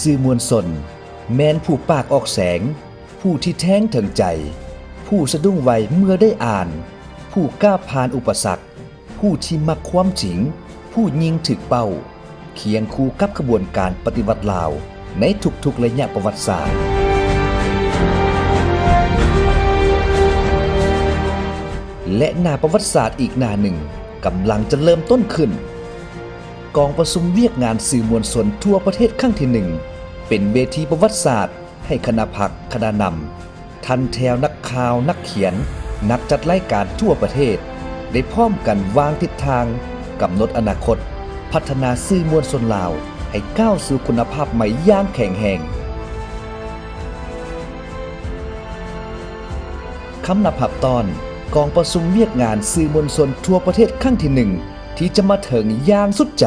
ສື່ມວນຊົນ ແມ່ນຜູ້ປາກອອກແສງ, ຜູ້ທີ່ແທງເຖິງໃຈ, ຜູ້ສະດຸ້ງໄວເມື່ອໄດ້ອ່ານ, ຜູ້ກ້າຜ່ານອຸປະສັກ, ຜູ້ທີ່ມັກຄວາມຈິງ, ຜູ້ຍິງຖືກເປົ້າ, ຄຽງຄູ່ກັບຂະບວນການປະຕິວັດລາວໃນທຸກໆໄລຍະປະຫວັດສາດ. ແລະ ໜ້າປະຫວັດສາດອີກໜ້າໜຶ່ງກຳລັງຈະເລີ່ມຕົ້ນຂຶ້ນ. ກອງປະຊຸມວຽກງານສື່ມວນຊົນທົ່ວປະເທດຄັ້ງທີໜຶ່ງ ເປັນເວທີປະຫວັດສາດໃຫ້ຄະນະພັກ, ຄະນະນຳ, ຖັນແຖວນັກຂ່າວ, ນັກຂຽນ, ນັກຈັດລາຍການທົ່ວປະເທດ ໄດ້ພ້ອມກັນວາງທິດທາງ, ກຳນົດອະນາຄົດ, ພັດທະນາສື່ມວນຊົນລາວໃຫ້ກ້າວສູ່ຄຸນນະພາບໃໝ່ຢ່າງແຂງແຮງ. ຄຳນັບຮັບຕ້ອນກອງປະຊຸມວຽກງານສື່ມວນຊົນທົ່ວປະເທດຄັ້ງທີໜຶ່ງ ທີ່ຈະມາເຖິງຢ່າງສຸດໃຈ.